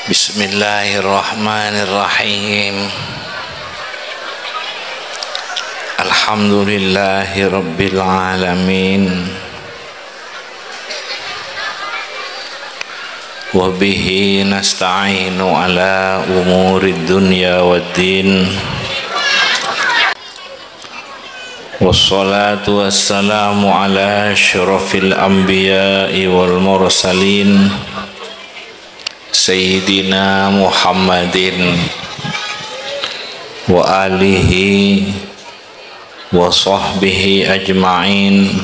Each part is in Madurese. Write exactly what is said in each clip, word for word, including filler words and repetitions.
Bismillahirrahmanirrahim. Alhamdulillahirabbil alamin. Wa bihi nasta'inu ala umurid dunya waddin. Wassalatu wassalamu ala asyrafil anbiya'i wal mursalin, Sayyidina Muhammadin wa alihi wa sahbihi ajma'in.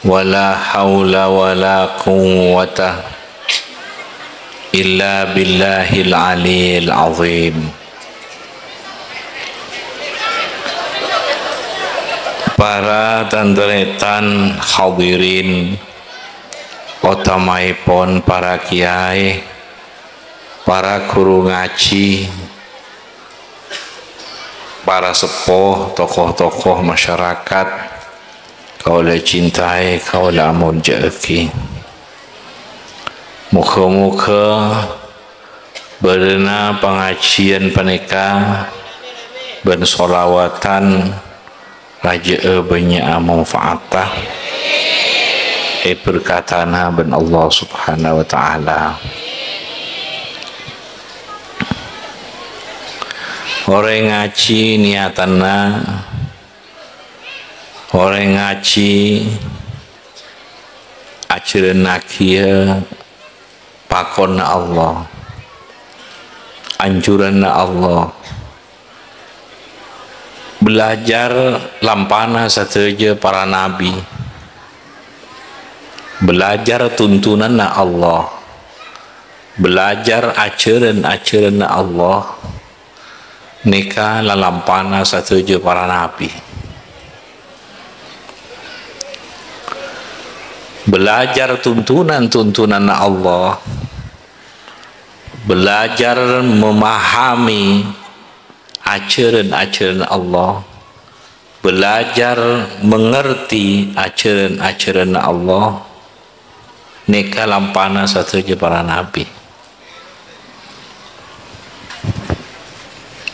Wa la haula wa la quwwata illa billahil aliyil azim. Para tan-tarètan hadirin, otamaèpon para kiyaè, para ghuru ngajhi, para seppo, tokoh-tokoh masyarakat, kaulâ cintaè, kaulâ amolja'aghi. Moghâ-moghâ bârâna pangajiyân panèka bân sholawatan rajâ'â bânnya'a manfaatta èberkatana bân Allah Subhanahu wa Ta'ala. Orèng ngajhi niyatanna, orèng ngajhi ajhârânnaghi pakonna Allah, anjuranna Allah. Belajar lampana sadhâjâ para nabi. Belajar tuntunanna Allah. Belajar ajhârân-ajhârânna Allah. Nèka lalampana sadhâjâ para nabi. Belajar tuntunan-tuntunanna Allah. Belajar memahami ajhârân-ajhârânna Allah. Belajar mengerti ajhârân-ajhârânna Allah. Nèka lampana sadhâjâ para nabi.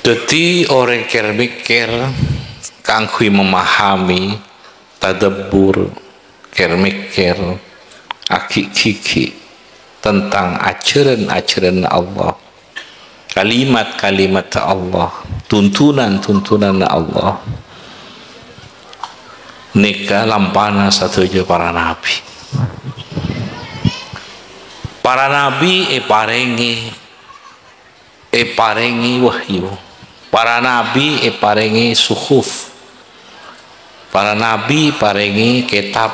Dhâddhi, orèng kèr-mèkkèr kaangghuy memahami, tadabbur, kèr-mèkkèr, aghi'-ghighi' tentang ajhârân-ajhârânna Allah, kalimat-kalimat Allah, tuntunan-tuntunanna Allah. Nèka lampana sadhâjâ para nabi. Para nabi èparèngè, èparèngè wahyu. Para nabi èparèngè suhuf. Para nabi èparèngè kètab.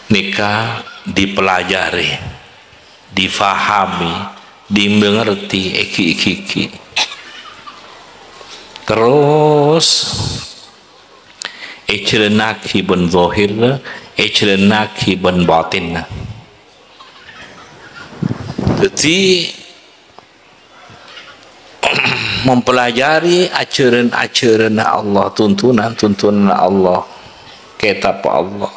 Nèka dipelajari, difahami, dimengerti, èghi'-ghighi'. Terros èjhâlânnaghi bân zahirra, èjhâlânnaghi bân batinna. Dhâddhi, mempelajari ajhârân-ajhârânna Allah, tuntunan-tuntunanna Allah, kètab Allah,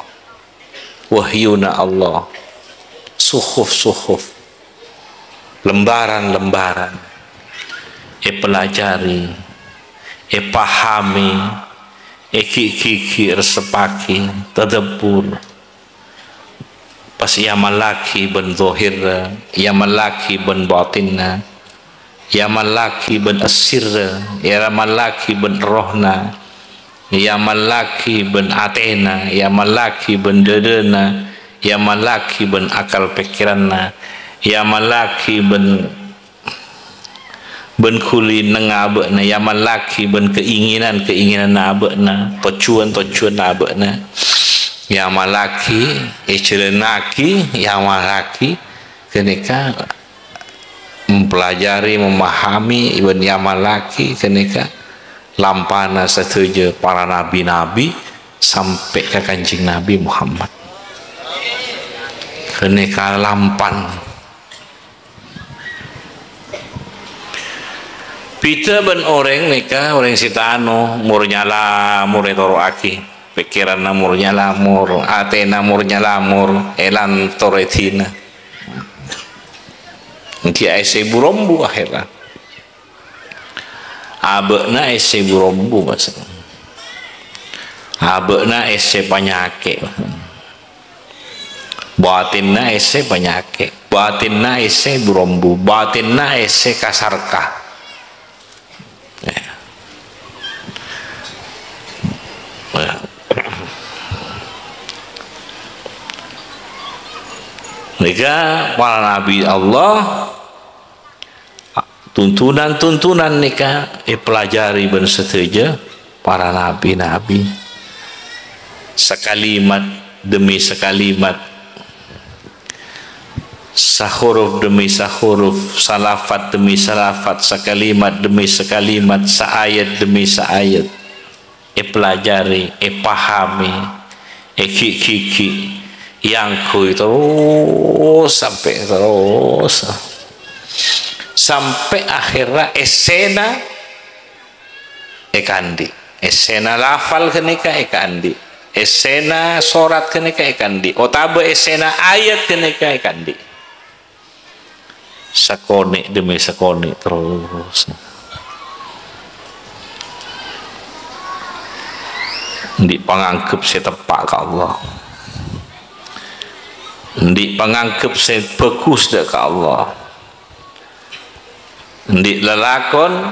wahyuna Allah, suhuf-suhuf, lembaran-lembaran, èpelajari, èpahami, èghi'-ghighi', èresseppaghi, tadabbur. Pas èamallaghi bân zahirra, èamallaghi bân batinna, èamallaghi bân sirra, èamallaghi bân errohna, èamallaghi bân atèna, èamallaghi bân dhâdhâna, èamallaghi bân akal pèkkèranna, èamallaghi bân bân ghuli nengnga abâ'na, èamallaghi bân keinginan-keinginanna abâ'na, tojjhuwân-tojjhuwânna abâ'na. Èamallaghi, èjhâlânnaghi, èamallaghi, ghânèka mempelajari, memahami, bân èamallaghi, ghânèka lampana sadhâjâ para nabi-nabi sampè' ka Kanjeng Nabi Muhammad. Ghânèka lampan. Bhidhâ bân orèng nèka, orèng sè tano, mor nyala, mor ètoro'aghi. Pèkkèranna mor nyala, mor, atèna mor nyala, mor èlantor èdina. Èngghi èssè bu-rombu akhèrra. Abâ'na èssè bu-rombu, Mas. Abâ'na èssè panyakè'. Batinna èssè panyakè'. Batinna èssè bu-rombu. Batinna èssè kasarka. Ya. Ya. Nèka para nabi Allah, tuntunan-tuntunan nèka èpelajari bân sadhâjâ para nabi-nabi. Sakalimat demi sakalimat, sahuruf demi sahuruf, salafat demi salafat, sakalimat demi sakalimat, saayat demi saayat. Èpelajari, èpahami, èghi'-ghighi', èangghuy terros sampè' terros. Sampè' akhèrra èssèna èkaandi'. Èssèna lafal ghânèka èkaandi'. Èssèna sorat ghânèka èkaandi'. Otabâ èssèna ayat ghânèka èkaandi'. Sakonè' demi sakonè' terros. Andi' panganggep sè teppa' ka Allah. Andi' panganggep sè bhâghus dâ' ka Allah. Andi' lalakon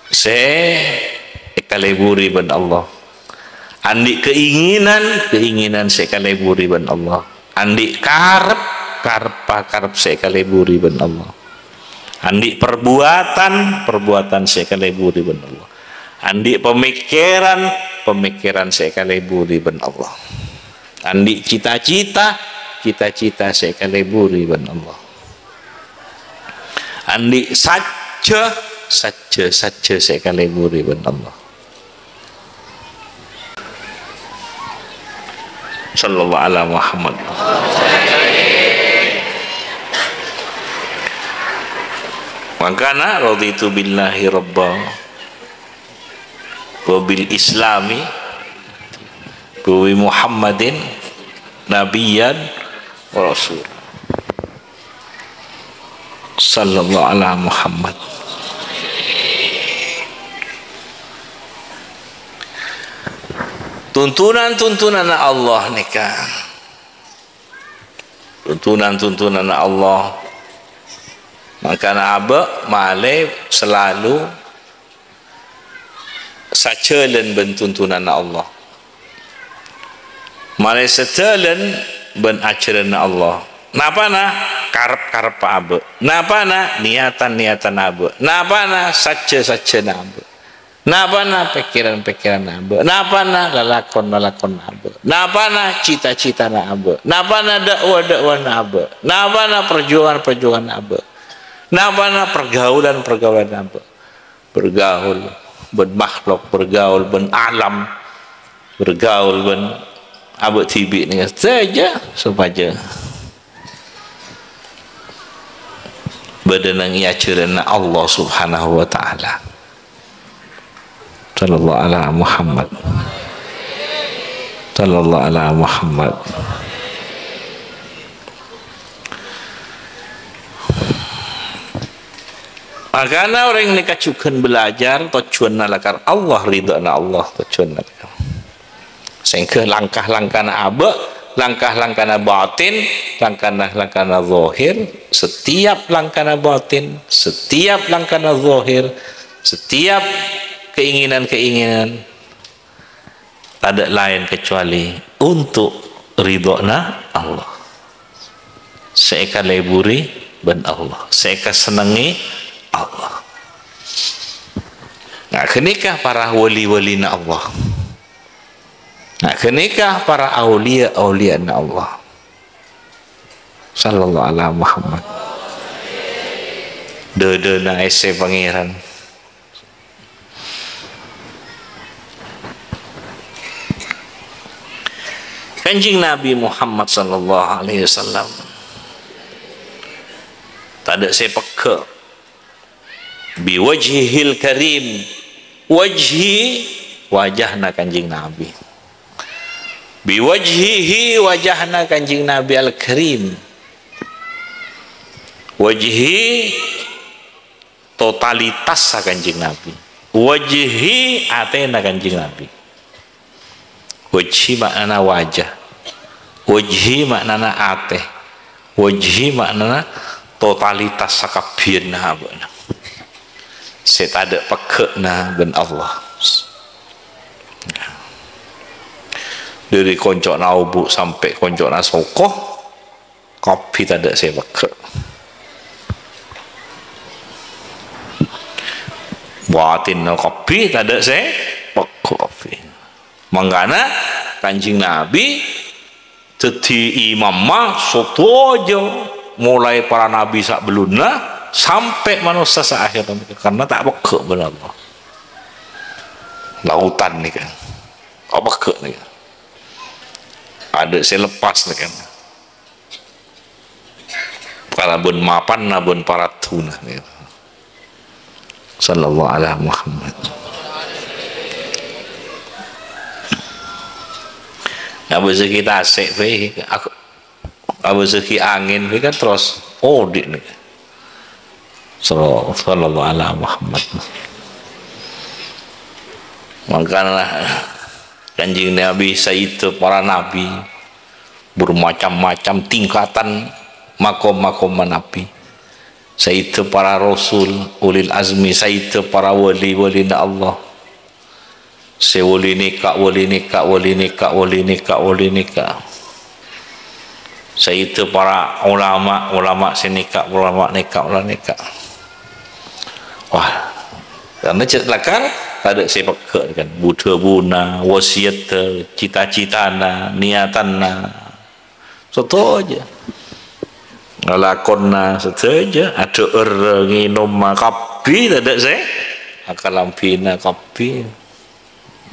sè èkalèburi bân Allah. Andi' keinginan, keinginan sè èkalèburi bân Allah. Andi' karep, karep, karep sè èkalèburi bân Allah. Andi' perbuatan, perbuatan sè èkalèburi bân Allah. Andi' pamikiran, pamikiran sè èkalèburi bân Allah. Andi' cita-cita, cita-cita sè èkalèburi bân Allah. Andi' sajjhâ, sajjhâ, sajjhâ sè èkalèburi bân Allah. Sallallahu ala Muhammad. Mangkana, "Raditu billahi rabba, wa bil islami, wa bi Muhammadin nabiyyan wa rasul." Sallallahu ala Muhammad. Tuntunan-tuntunanna Allah nèka. Tuntunan-tuntunanna Allah. Mangkana abâ' malè salalu sajhâlân bân tuntunanna Allah. Malè sajhâlân bân ajhârânna Allah. Napana karep-karebbhâ abâ'? Napana niyatan-niyatanna abâ'? Napana sajjhâ-sajjhâna abâ'? Napana pèkkèran-pèkkèranna abâ'? Napana lalakon-lalakonna abâ'? Napana cita-citana abâ'? Napana da'wa-da'wana abâ'? Napana parjuwangan-parjuwanganna abâ'? Napana pargaulan-pargaulanna abâ'? Bergaul bân makhluk, bergaul bân alam, bergaul bân abâ' dhibi' nèka sadhâjâ sopajâ bâdâ neng è ajhârânna Allah Subhanahu wa Ta'ala. Sallallahu ala Muhammad. Sallallahu ala Muhammad. Mangkana orèng nèka jhughân bhâlâjhâr, tojjhuwânna lakar Allah, ridhâna Allah, tojjhuwânna lakar. Sehingga langkah-langkahna abâ', langkah-langkahna batin, langkah-langkahna zahir, setiap langkahna batin, setiap langkahna zahir, setiap keinginan-keinginan, tadâ' laèn kecuali untuk ridhâna Allah. Sè èkalèburi bân Allah, sè èkasennengngè Allah. Nah, ghânèka para wali-walina Allah. Nah, ghânèka para auliya-auliyana Allah. Sallallahu ala Muhammad. Dâdâna èssè Pangèran. Kanjeng Nabi Muhammad sallallahu alaihi wasallam tadâ' sè pegghâ'. Biwajhihil karim. Wajhi, wajahna Kanjeng Nabi. Biwajhihi, wajahna Kanjeng Nabi Al-Karim. Wajhi, totalitassa Kanjeng Nabi. Wajhi, atèna Kanjeng Nabi. Wajhi ma'nana wajah. Wajhi ma'nana atè. Wajhi ma'nana totalitas sakabbhiyânna abâ'na. Sè tadâ' pegghâ'na bân Allah. Dâri koncona obu' sampè' koncona soko, kabbhi tadâ' sè pegghâ'. Batinna kabbhi tadâ' sè pegghâ' kabbhi. Mangkana Kanjeng Nabi dhâddhi imamma sadhâjâ, molaè para nabi sabellunna sampè' manossa saakhèr, karna ta' pegghâ' bân Allah. Lautan nèka. Ta' pegghâ' nèka. Adâ' sè lepas nèka. Kalabân mapanna bân paraddhuna. Sallallahu ala Muhammad. Abâsaghi tasè' bhâi, ak-, abâsaghi angèn bhâi kan terros odi' nèka. Sal-, sallallahu ala Muhammad. Mangkana Kanjeng Nabi sayyidda para nabi. Bermacam-macam tingkatan makom-makomma Nabi. Sayyidda para rasul, ulil azmi, sayyidda para wali-walina Allah. Sè wali nèka, wali nèka, wali nèka, wali nèka, wali nèka. Sayyidda para ulama, ulama sè nèka, ulama nèka, ulama nèka. Wah, karna cè' lakar tadâ' sè pegghâ' kan. Bu-dhâbuna, wasiyatta, cita-citana, niyatanna. Sadhâjâ. Ngalakonna sadhâjâ, adhâ'âr, ngènomma, kabbhi tadâ' sè. Akalambhina kabbhi.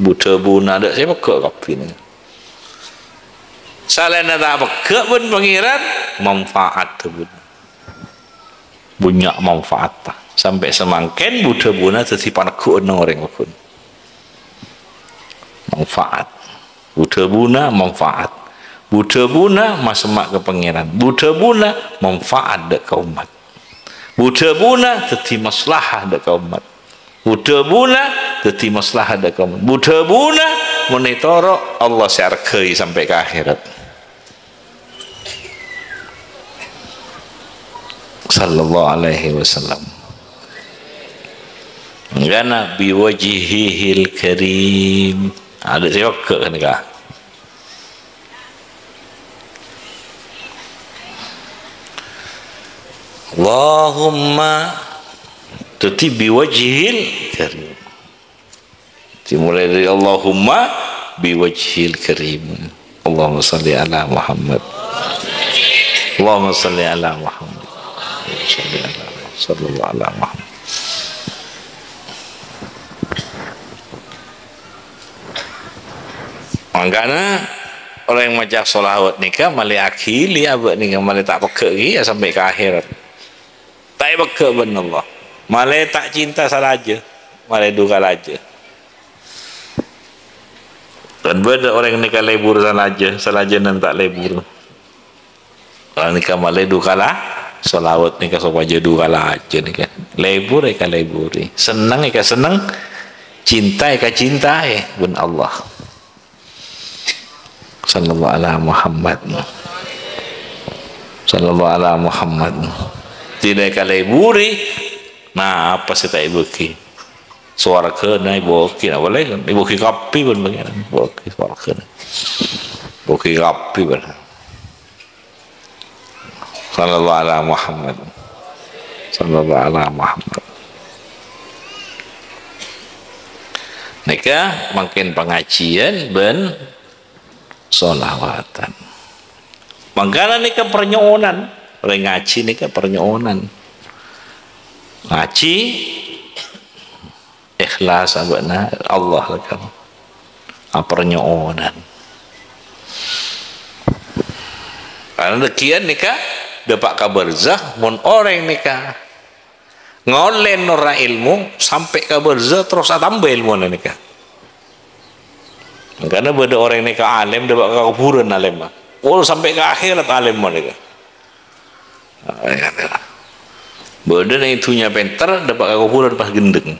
Bu-dhâbuna tadâ' sè pegghâ' kabbhi. Salaènna ta' pegghâ' bân Pangèran, manfaat dhâbuna. Bânnya' manfaatta. Sampè' samangkèn bu-dhâbuna dhâddhi panegghu'ânna orèng paggun. Manfaat. Bu-dhâbuna manfaat. Bu-dhâbuna masemma' ka Pangèran. Bu-dhâbuna manfaat dâ' ka ommat. Bu-dhâbuna dhâddhi maslahah dâ' ka ommat. Bu-dhâbuna dhâddhi maslahah dâ' ka ommat. Bu-dhâbuna mon ètoro' Allah sè arghâi sampè' ka akhèrat. Sallallahu alaihi wasallam. Nggana biwajhihil karim. Adâ' sè pegghâ' kan, Ka'? Allahumma, dhâddhi biwajhihil karim. Dimulai dari Allahumma biwajhil karim. Allahumma shalli ala Muhammad. Allahumma shalli ala Muhammad. Shalli ala, sallallahu ala Muhammad. Mangkana orèng maca sholawat nèka malè aghili abâ' nèka malè ta' pegghâ' kèya sampè' ka akhèrat. Ta' èpegghâ' bân Allah. Malè ta' cinta salajâ. Malè duka lajâ. Kan bâdâ orèng nèka lebur salajâ, salajânan ta' lebur. Orèng nèka malè duka la, sholawat nèka sopajâ duka lajâ nèka. Lebur èkaleburi. Senneng èkasenneng. Cinta èkacintaè bân Allah. Sallallahu ala Muhammad. Sallallahu ala Muhammad. Tidak kaleburi. Nah, apa sè ta' èbâghi? Sowarghâna èbâghi, apa lè? Èbâghi kabbhi bân Pangèran. Èbâghi sowarghâna. Èbâghi kabbhi bân. Sallallahu ala Muhammad. Sallallahu ala Muhammad. Nèka mangkèn pangajiyân bân sholawatan. Mangkana nèka parnyo'onan. Orèng ngajhi nèka parnyo'onan. Ngajhi ikhlas abâ'na Allah lakar. Aparnyo'onan. Karna dhâggi'ân nèka dâpa' ka barzakh, mon orèng nèka ngaollè norra èlmo sampè' ka barzakh terros atamba èlmona nèka. Karna bâdâ orèng nèka alèm dâpa' ka kobhurân alèmma. Oh, sampè' ka akhèrat alèmma nèka. Bâdâ neng dhunnya pènter, dâpa' ka kobhurân pas ghendheng.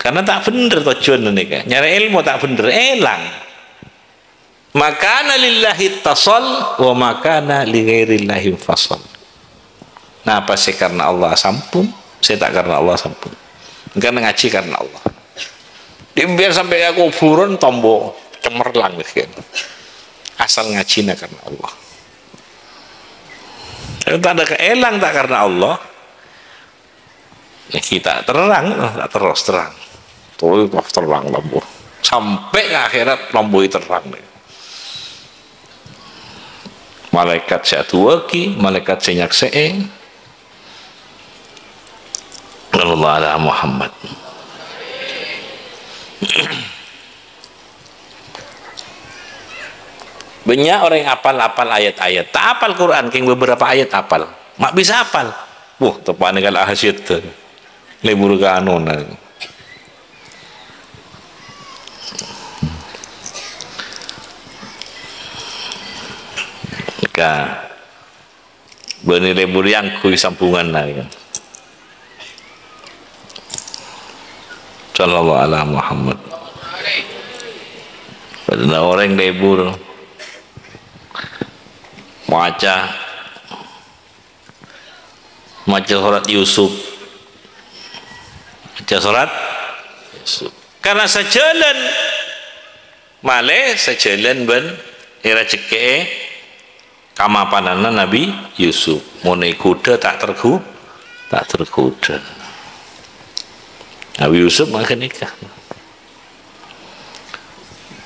Karena ta' bhendher tojjhuwânna nèka. Nyarè èlmo ta' bhendher, èlang. Ma kana lillahi ittasal, wa ma kana li ghairillahi infasal. Napa sè karna Allah sampun, sè ta' karna Allah sampun. Karna ngajhi karna Allah. Dhi' biar sampè' ka kobhurân tombo cemerlang, kan. Asal ngajhina karna Allah. Kalau ta' ada kaèlang ta' karna Allah, ya kita terang, ta' terros terang. Terros terang lampu. Sampè' ka akhèrat lampu terang. Malaèkat sè aduwâghi, malaèkat sè nyaksè'è. Sallallahu ala Muhammad. Bânnya' orèng apal-apal ayat-ayat. Ta' apal Qur'an, kèng beberapa ayat apal. Ma' bisa apal. Wah, teppa'na kala ahasiyat. Lebur ka anona. Ka. Bânnè lebur èyangghuy sambhunganna, ya. Sallallahu ala Muhammad. Bâdâna orèng lebur maca, maca sorat Yusuf. Maca sorat Yusuf. Karena sajhâlân, malè sajhâlân bân èrajhekkè'è kamapananna Nabi Yusuf. Mon èghudhâ ta' terghu-, ta' terghudhâ. Nabi Yusuf mangkèn nèka.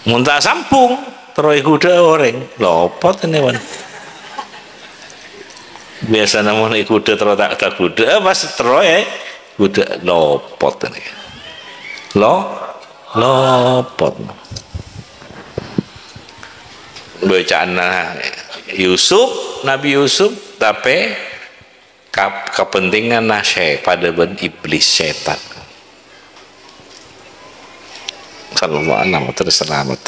Mon ta' sambhung, terro èghudhâ orèng, lopot ènè, wan. Biasana mon èghudhâ terro ta', ta' ghudhâ, pas terro èghudhâ, lopot ènè. Lo-, lopot. Bâcaanna Yusuf, Nabi Yusuf, tapè kap-, kapentinganna sè padâ bân iblis, sètan. Sallallahu alaihi wasallam, terus salamet.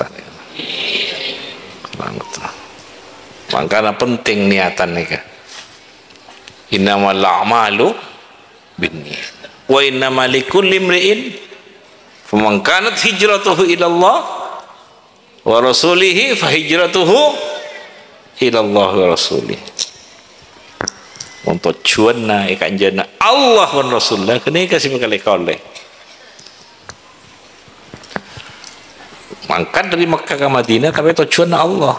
Salamet. Mangkana penting niatan nèka. Innamal a'malu binniyat. Wa innama likulli imri'in. Faman kanat hijratuhu ilallah wa rasulihi fa hijratuhu ilallah wa rasulih. Mon tojjhuwânna è kanjâna Allah bân Rasulullah, ghânèka sè makalè-kalè. Mangkat dâri Mekkah ka Madinah, tapè tojjhuwânna Allah.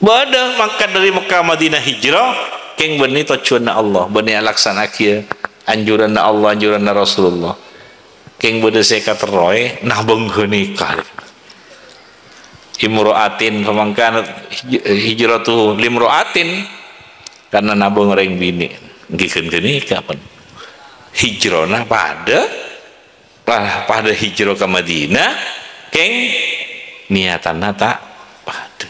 Bâdâ mangkat dâri Mekkah Madinah hijrah, kèng bânnè tojjhuwânna Allah, bânnè alaksana'aghiyâ anjuranna Allah, anjuranna Rasulullah. Kèng bâdâ sè èkaterroè, nabâng ghânèka. Imra'atin, faman kanat hij-, hijratuhu limra'atin, karna nabâng orèng binè'. Èngghi ghân ghânèka, pon. Hijrana padâ, Pa-, padâ hijrah ka Madinah, kèng niyatanna ta' padâ.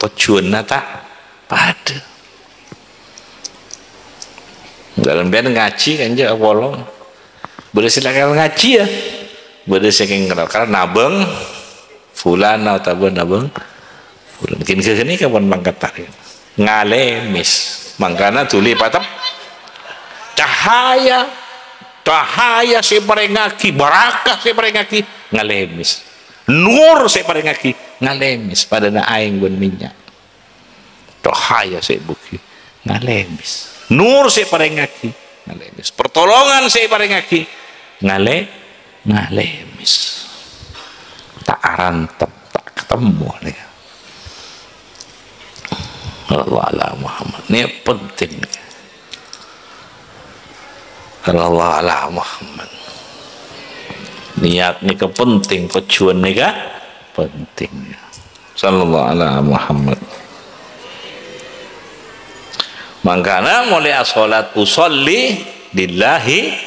Tojjhuwânna ta' padâ. Dâlem bân ngajhi kan jâ' apolong. Bâdâ sè lakar ngajhi, ya. Bâdâ sè kèng lakar nabâng fulan otabâ nabâng Mungkin ghânèka pon mangkat tarèk. Ngalèmès. Mangkana dhuli patep. Cahaya. Cahaya sè èparèngaghi, barakah sè èparèngaghi, ngalèmès. Nur sè èparèngaghi, ngalèmès. Padâna aèng bân mènnya'. Cahaya sè èbughi, ngalèmès. Nur sè èparèngaghi, ngalèmès. Pertolongan sè èparèngaghi, ngalè-, ngalèmès. Ta' arantep, ta' katemmo, ya. Sallallahu ala Muhammad. Nèka penting. Sallallahu ala Muhammad. Niat nèka penting, tojjhuwân nèka penting. Sallallahu ala Muhammad. Mangkana molaè asholat usolli lillahi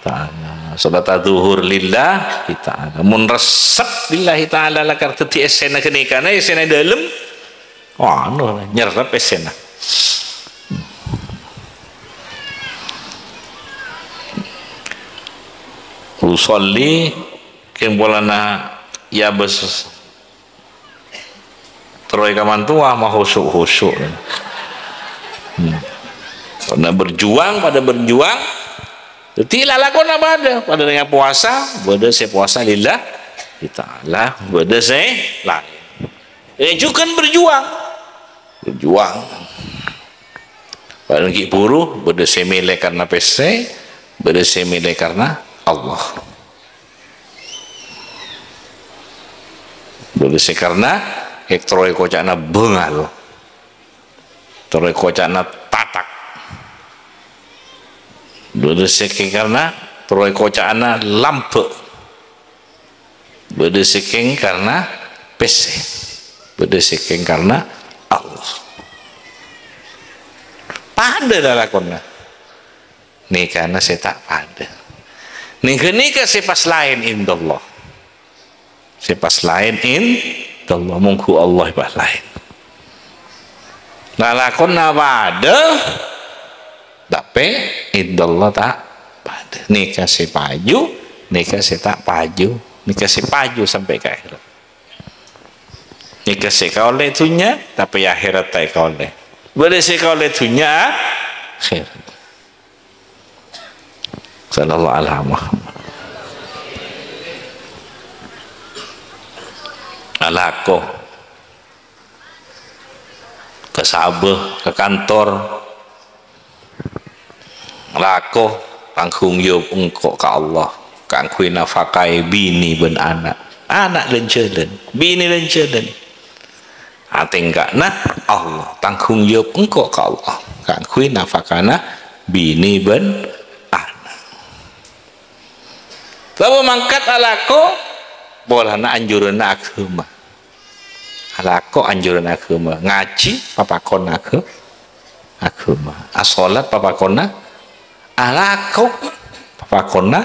ta'ala. Sholat adzuhur lillahi ta'ala. Mon resep lillahi ta'ala lakar dhâddhi essèna ghânèka, nah, essèna dâlem. Oh, anu, nyerrep essèna. Usolli, kèng polana, ya, bes-, Terro è kamantowa ma' husu'-husu'. Hmm. Karena berjuang, pada berjuang. Dhâddhi lalakonna padâ, padâ nèka powasa, bâdâ sè powasa lillahi ta'ala, bâdâ sè laèn. È, jhughân berjuang. Berjuang. Padâ ghi' buru, bâdâ sè mèlè karena pèssè, bâdâ sè mèlè karena Allah. Bâdâ sè karena èk-, terro èkoca'na bângal. Terro èkoca'na tatak. Bâdâ sè kèng karena terro èkoca'na lambâ'. Bâdâ sè kèng karena pèssè. Bâdâ sè kèng karena Allah. Padâ lalakonna. Nèkana sè ta' padâ. Nèka-nèka sè pas laèn indallah. Sè pas laèn indallah, mongghu Allah pas laèn. Lalakonna padâ, tapè indallah ta' padâ. Nèka sè paju, nèka sè ta' paju, nèka sè paju sampè' ka akhèrat. Nèka sè èkaollè è dhunnya, tapè akhèrat ta' èkaollè. Bâdâ sè èkaollè è dhunnya, akhèrat. Sallallahu ala Muhammad. Alako ka sabâ, ka kantor. Alako tangghung jawab engko' ka Allah, kaangghuy nafakaè binè bân ana'. Ana' lan-jhâlân, binè lan-jhâlân. Atèngka'na Allah, tangghung jawab engko' ka Allah, kaangghuy nafakana binè bân ana'. Sabâ mangkat alako polana anjuranna aghâma. Alako anjuran aghâma, ngajhi papakonna agha-, aghâma. Asholat papakonna, alako papakonna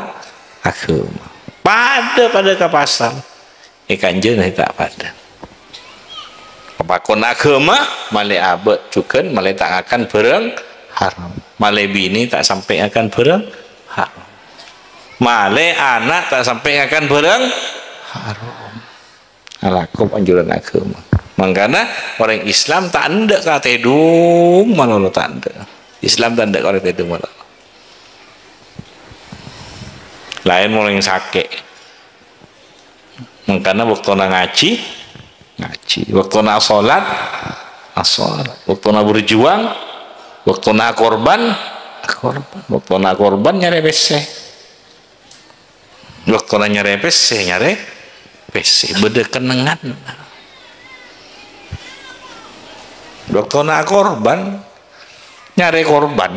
aghâma. Padâ-padâ ka pasar. È kanjâna ta' padâ. Papakonna aghâma, malè abâ' jhughân, malè ta' ngakan bhârâng haram. Malè binè ta' sampè' ngakan bhârâng haram. Malè ana' ta' sampè' ngakan bhârâng haram. Alako anjuran aghâma. Mangkana orèng Islam ta' endâ' ka tèdung malolo ta' endâ'. Islam ta' endâ' ka orèng tèdung malolo. Laèn mon orèng sakè'. Mangkana bâktona ngajhi, ngajhi. Bâktona asholat, asholat. Bâktona berjuang, bâktona akorban, akorban. Bâktona akorban nyarè pèssè. Bâktona nyarè pèssè, nyarè pèssè. Bâdâ kennengngan. Bâktona akorban, nyarè korban.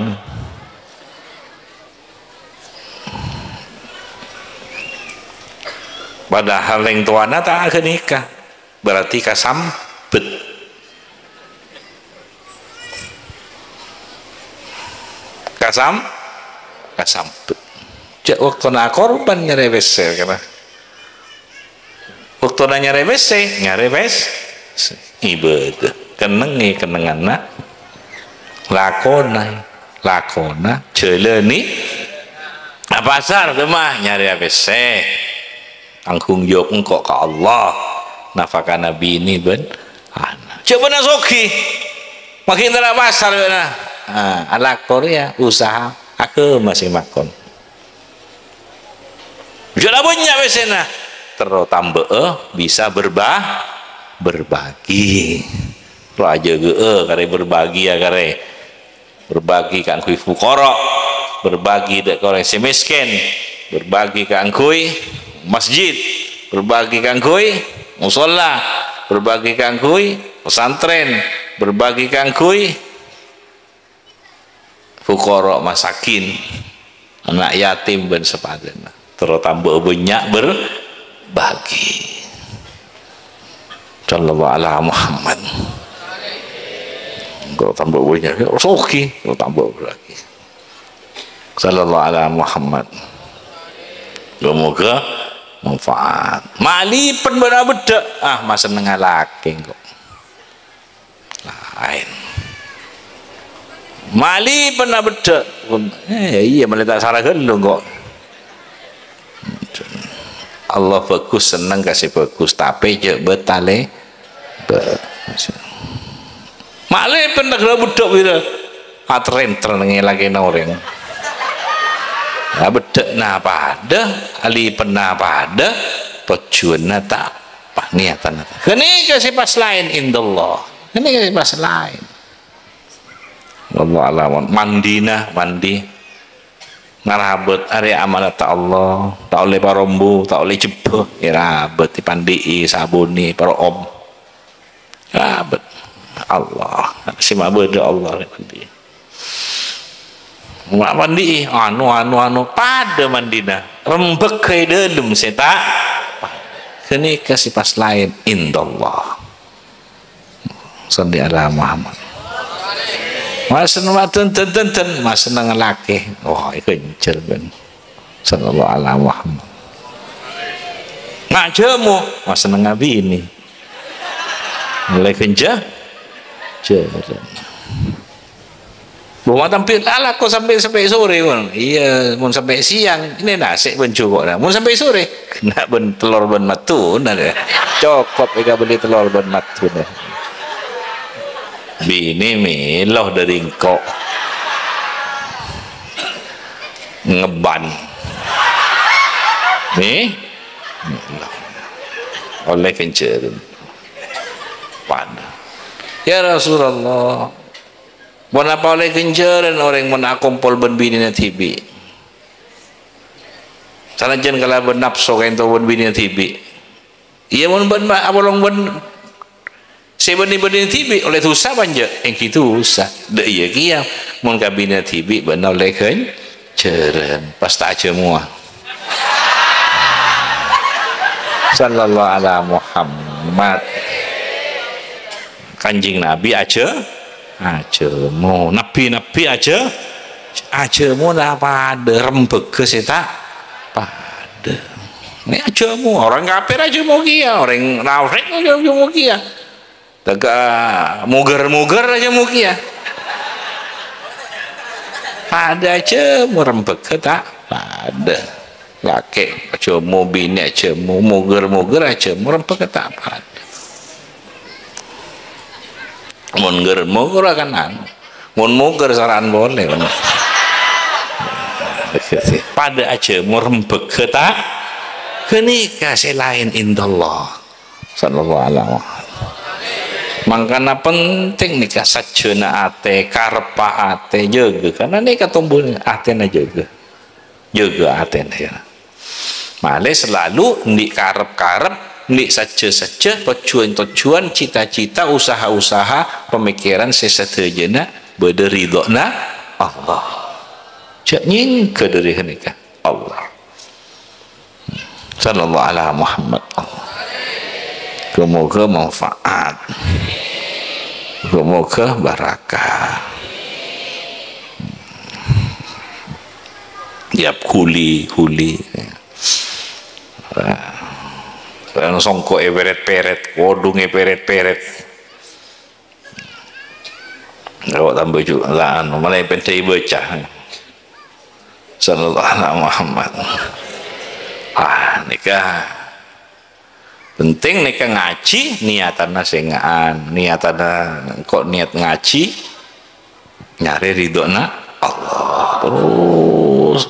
Padahal orèng towana ta' ghânèka. Berarti kasambet. Kasam-, kasambet. Jhâ' bâktona akorban nyarè pèssè, kana. Bâktona nyarè pèssè, nyarè pèssè. Ibâdâh. Kennengngè kennengnganna. Lakona. Lakona. Jhâlânè. Ka pasar, dâ' emma nyarè pèssè. Tangghung jawab engko' ka Allah. Nafakana binè bân ana'. Jhâ' bâ'na soghi. Maghi entara pasar bâ'na. Ah, alako rèya usaha aghâma sè makon. Jhâ' la bânnya' pèssèna. Terro tambâ'â bisa berba-, berbagi. Terro ajâgâ'â karè berbagi ya karè. Berbagi kaangghuy fuqara, berbagi dâ' ka orèng sè mèskèn, berbagi kaangghuy masjid, berbagi kaangghuy musholla, berbagi kaangghuy pesantren, berbagi kaangghuy fuqara masakin, ana' yatim bân sapadâna. Terro tambâ bânnya' berbagi. Sallallahu ala Muhammad. Terro tambâ bânnya', soghi, terro tambâ berbagi. Sallallahu ala Muhammad. Moga-moga manfaat. Malipen bân abeddhâ'. Ah, masennengnga lakè kok. Laèn. Malipen abeddhâ'. Eh, iyâ, malè ta' sara ghâllu kok. Allah bhâghus, senneng ka sè bhâghus, tapè jhâ' bâtalè. Bâ-, Ma'lè pènta ghârâ beddhâ' wira. Atrèn-trèn ngèlakèna orèng. Abeddhâ'na padâ, alipenna padâ, tojjhuwânna ta' pa-, niyatanna ta'. Ghânèka sè pas laèn, indallah. Ghânèka sè pas laèn. Wallahu a'lam. Mandina, mandi. Ngarabât arè amanat Allah, ta' ollè parombu, ta' ollè jebbhâ, èrabât, èpandi'i, sabunè, paro'om. Rabât. Allah, sè mabâdâ Allah, èpandi'i. Ma' pandi'i, anu, anu, anu, padâ mandina. Rembhâghâ è dâlem sè ta', ghânèka sè pas laèn, indallah. Shalli ala Muhammad. Masen madun ten-ten-ten, masen nang lakè. Oh, iku enjel, bân. Sallallahu ala Muhammad. Ngajhâmo, masen nang abinè. Mulai kenja. Jâ-, Bu, ma' tampè' alako sampè', sampè' sore, mon. Iyâ, mon sampè' siang, ini nasè' bân juko'na. Mon sampè' sore, kènè' bân tellor bân mattuna, dâ. Cokop èkabelli tellor bân mattuna. Binè mèlo dâri engko'. Ngeban. Nè? Ollè ghânjhârân. Pan. "Ya Rasulullah, ponapa ollè ghânjhârân orèng mon akompol bân binèna dhibi'? Sanajjhân kalabân napso kaènto bân binèna dhibi'." Iyâ, mon bân ma-, apolong bân sè bânnè-bânnè dhibi' ollè dhusa apa enjâ'? Èngghi dhusa. Dâ' iyâ kèya, mon ka binè dhibi' bân ollè ghânjhârân. Pas ta' ajhâmowa. Sallallahu ala Muhammad. Kanjeng Nabi ajhâ-, ajhâmo. Nabbhi-nabbhi ajhâ-, ajhâmo la padâ, rembhâghâ sè ta' padâ. Nè ajhâmo, orèng kafir ajhâmo kèya, orèng munafik ajhâmo kèya. Tèka moghâr-moghâr ajhâmo kèya. Padâ ajhâmo, rembhâghâ ta' padâ. Lakè' ajhâmo, binè ajhâmo, moghâr-moghâr ajhâmo, rembhâghâ ta' padâ. Mon ghâr-moghâr kan anu. Mon moghâr sara'an polè, mon. Padâ ajhâmo, rembhâghâ ta'. Ghânèka sè laèn indallah. Sallallahu alaihi wasallam. Mangkana penting nèka sajjhâna atè, kareppa atè, jâgâ. Karna nèka tombuna atèna jâgâ. Jâgâ atèna, ya. Malè selalu andi' karep-karep, andi' sajjhâ-sajjhâ, tojjhuwân-tojjhuwân, cita-cita, usaha-usaha, pamikiran sè sadhâjâna bâdâ ridhâna Allah. Jhâ' nyèngghâ dâri ghânèka. Allah. Sallallahu ala Muhammad. Moghâ-moghâ manfaat. Moghâ-moghâ barakah. Yap huli, huli. Songko' èpèrèt-pèrèt, kodhung èpèrèt-pèrèt. Kok tambah ju-, la anu, malè pendhâi baca. Sallallahu ala Muhammad. Ah, nèka. Penting nèka ngajhi, niyatanna sènga'an. Niyatanna kok niat ngajhi, nyarè ridhâna Allah. Terros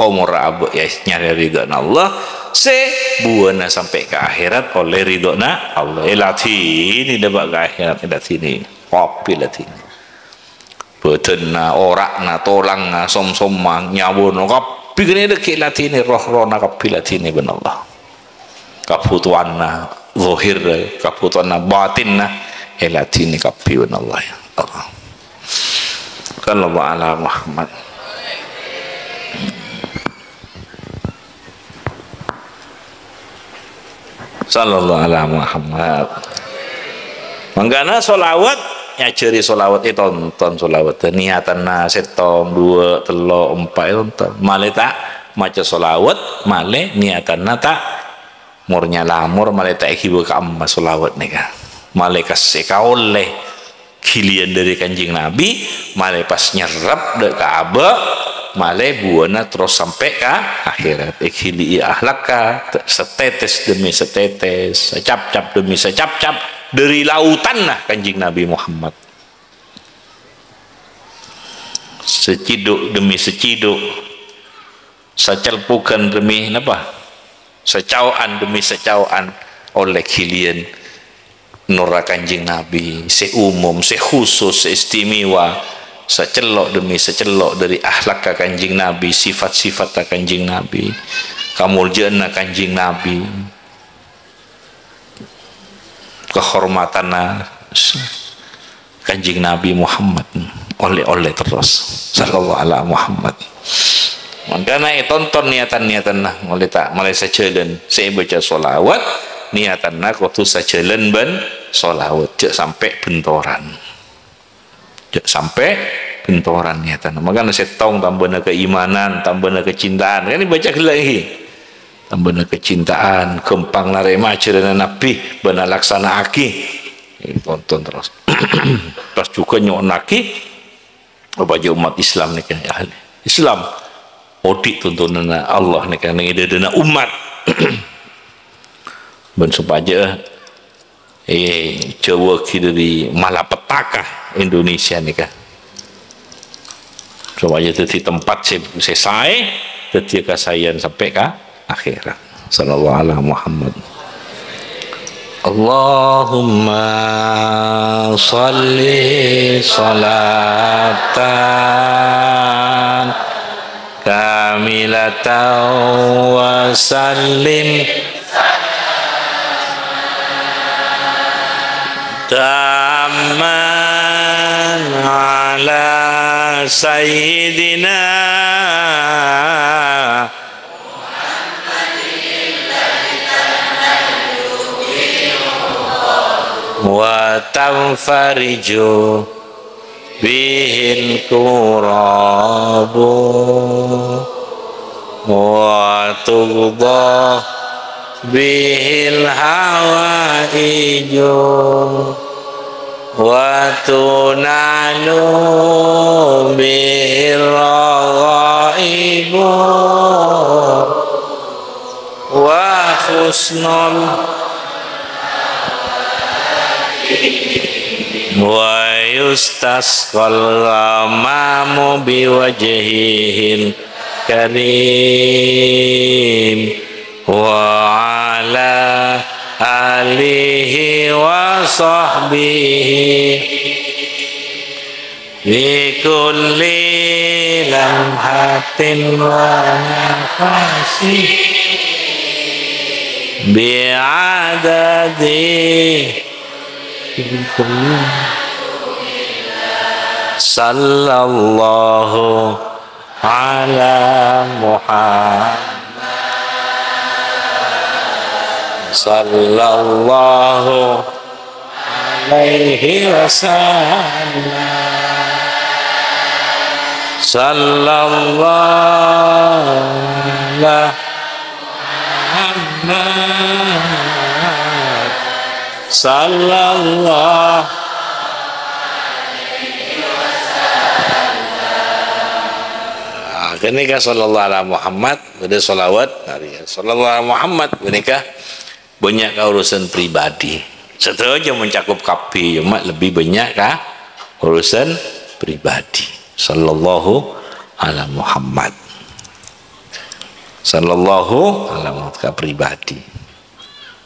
omor abâ' ya nyarè ridhâna Allah. Sè buwâna sampè' ka akhèrat ollè ridhâna Allah. Èladhinè dâpa' ka akhèrat, èladhinè. Kabbhi èladhinè. Bâdânna, ora'na, tolangnga, som-somma, nyabâna, kabbhi ghânèka èladhinè, roh-rohna kabbhi èladhinè bân Allah. Kabhutowanna zahir, kabhutowanna batinna, èladhinè kabbhi bân Allah, ya Allah. Sallallahu ala Muhammad. Sallallahu ala Muhammad. Mangkana sholawat, nyajhâri sholawat, ètonton sholawat. Niyatanna sèttong, duwâ', tello', empa', ètonton. Malè ta' maca sholawat, malè niyatanna ta' mor nyalamor, malè ta' èghibâ ka emma sholawat nèka. Malè kas-, èkaollè ghiliyân dâri Kanjeng Nabi, malè pas nyerrep dâ' ka abâ', malè buwâna terros sampè' ka akhèrat. Èghili'i akhlakka, te-, satetes demi satetes, sacapcap demi sacapcap, Dhâri lautanna Kanjeng Nabi Muhammad. Sacidhu' dhemmi sacidhu', sacèlpughân dhemmi napa? Sacao'an dhemmi sacao'an ollè ghiliyân nora Kanjeng Nabi, sè umum, sè khusus, sè istimewa, sacello' dhemmi sacello' dhâri akhlakka Kanjeng Nabi, sifat-sifatta Kanjeng Nabi, kamoljâ'ânna Kanjeng Nabi. Kahormatanna Kanjeng Nabi Muhammad ollè-ollè terros, sallallahu ala Muhammad. Mangkana ètonton niatan-niatanna, molaè ta', molaè sajhâlân sè èbâca shalawat, niatanna kodhu sajhâlân bân shalawat, jhâ' sampè' bentoran. Jhâ' sampè' bentoran niatanna. Mangkana sèttong tambâna kaimanan, tambâna kacintaan. Kan èbâca ghellâ' ghi. Tambâna kacintaan, ghâmpang narèma ajhârânna Nabi, bân alaksana'aghi. Ètonton terros. Pas jhughân nyo'onnaghi, sopajâ ommat Islam nèka, ahli Islam, odi' tontonanna Allah nèka neng è dhâdhâna ommat. Bân sopajâ Eh, jhâuwâghi dhâri malapetaka Indonesia nèka. Sopajâ dhâddhi tempat sè, sè saè, dhâddhiyâ kasaèyan sampè' ka akhèrat. Sallallahu ala Muhammad. Allahumma shalli shalatan kamilatan wa sallim tamman ala sayyidina wa tanfariju bihil kurabu wa tuqda bihil hawaiju wa tunalu bihil raghaibu wa husnul wa yustasqal ghamamu biwajhihil karim wa ala alihi wa sahbihi bi kulli lamhatin wa nafasin bi adadi sallallahu ala Muhammad sallallahu alaihi wasallam. Sallallahu ala Muhammad. Sallallahu. Ah, kènè ka sallallahu ala Muhammad, bâdâ shalawat, sallallahu ala Muhammad, bâdâ ka Bânnya' ka urusan pribadi. Sadhâjâ mencakup kabbhi, cuma lebbi bânnya' ka urusan pribadi. Sallallahu ala Muhammad. Sallallahu ala Muhammad ka pribadi.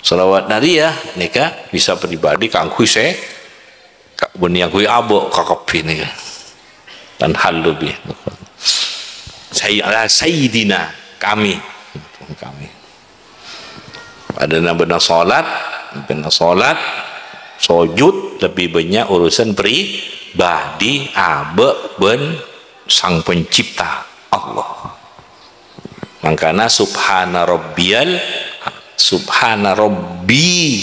Shalawat nariyah nèka bisa pribadi kaangghuy sè Ka-, bânnè kaangghuy abâ' kakabbhi nèka. Tanhallu bi. Sayy-, ala sayyidina, kami. Kami. Padâna bânnè shalat, bânnè shalat, sojud, lebbi bânnya' urusan pribadi, abâ' bân Sang Pencipta, Allah. Mangkana subhana rabbiyal, subhana rabbi.